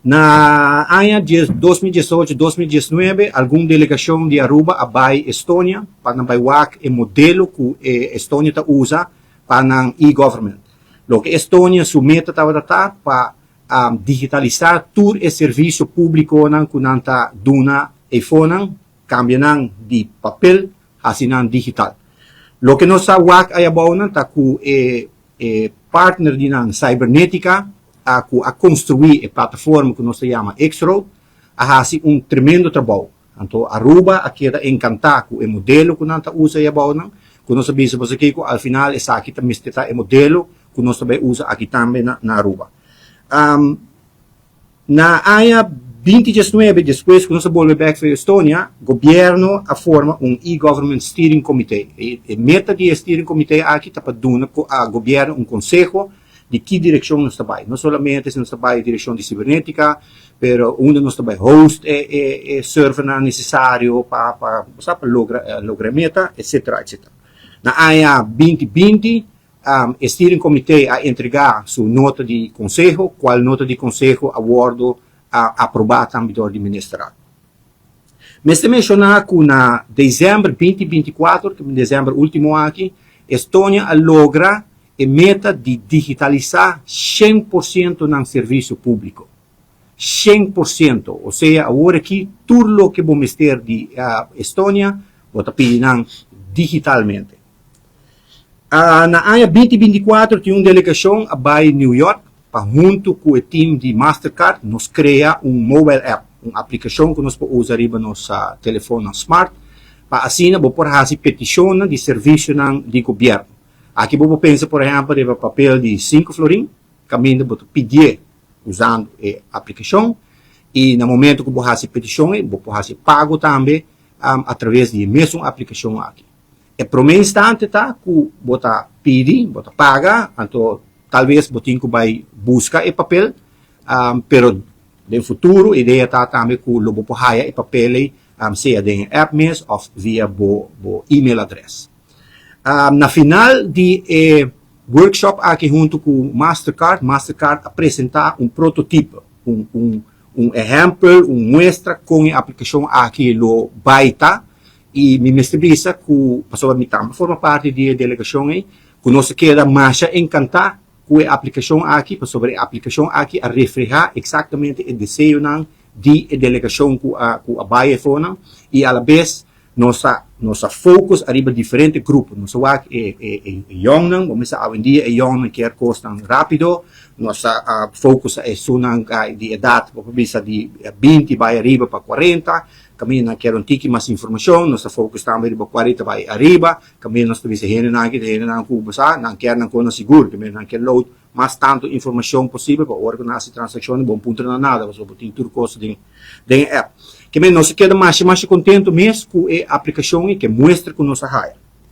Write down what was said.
Na aña 2018, 2019, algun delegacion di Aruba a bay Estonia pa nan bay wak e modelo cu e Estonia ta usa pa nan e-government. Loke Estonia su meta tabata ta pa digitalisa tur e servicio publiconan cu nan ta duna eyfonan, cambia nan di papel haci nan digital. Loke nos a wak ayabounan ta cu e E partner di nan Cybernetica a cu a construi e plataforma cu nos ta yama X-Road a haci un tremendo trabou. Anto Aruba a keda encanta cu e modelo cu nan ta usa e abounan, cu nos a bisa boso kico al final esaki ta mester ta e modelo cu nos ta bay usa aki tambe na Aruba. Na aña 2019, despues ku nos a bolbe bèk for Estonia, gobièrnu a forma un E-Government Steering Committee. E meta di e Steering Committee aki ta pa duna gobièrnu un konseho di ki direkshon nos ta bai. No solamente si nos ta bai direkshon di sibernetika, pero unda nos ta bai host e servernan nesesario pa pa logra logra e meta, etsetera, etsetera. Na aña 2020, E Steering Committee a entrega su nota di conseho, cual nota di conseho a wordo aproba tambe door di Ministerraad. Mester menciona cu na december 2024, cu december ultimo aki, Estonia a logra e meta di digitalisa 100% nan servicio publico. 100%, osea awor aki tur loke bo mester di Estonia bo ta pidi nan digitalmente. Na aña 2024 tin un delegashon a bai New York pa huntu ku e team di Mastercard nos krea un mobile app, un aplikashon ku nos por usa riba nos telefonnan smart pa asina bo por hasi petishonnan di servisionan di gobièrnu. Aki bo por pensa por ehèmpel riba papel di sinku florin kaminda bo ta pidié usando e aplikashon i na momento ku bo hasi petishon ei bo por hasi pago tambe atraves di e mesun aplikashon aki. E promé instante ta ku bo ta pidi, bo ta paga, anto talbes bo tin ku bai buska e papel, pero den futuro e idea ta tambe ku lo bo por haya e papel ei sea den e app mes òf via bo bo email adrès. Na final di e workshop aki huntu ku Mastercard, Mastercard a presentá un prototipo, un un un ehèmpel, un muestra kon e aplikashon aki lo bai ta. I mi mester bisa ku, pasobra mi tambe forma parti di e delegashon ei, ku nos a keda masha enkantá ku e aplikashon aki, pasobra e aplikashon aki a reflehá eksaktamente e deseonan di e delegashon ku a ku a bai efonan, i alabes nos a nos a focus ariba diferente grupo. Nos a wak e e e yòngnan, bo mester awendia e yòngnan kier kosnan rápido, nos a focus a esunnan di edat bo por bisa di 20 bai ariba pa 40, Kaminda nan kier un tiki mas informashon, nos ta focus tambe riba kua ta bai ariba. Kaminda nos ta bisa hendenan aki ta hendenan ku bo sa, nan kier nan kos na sigur, kaminda nan kier load mas tantu informashon posibel pa ora ku nan hasi transakshon bo no puntra nan nada pasobra bo tin tur kos den den e app. Kaminda nos a keda masha masha kontentu mes ku e aplikashon i ku e muestra ku nos a haya.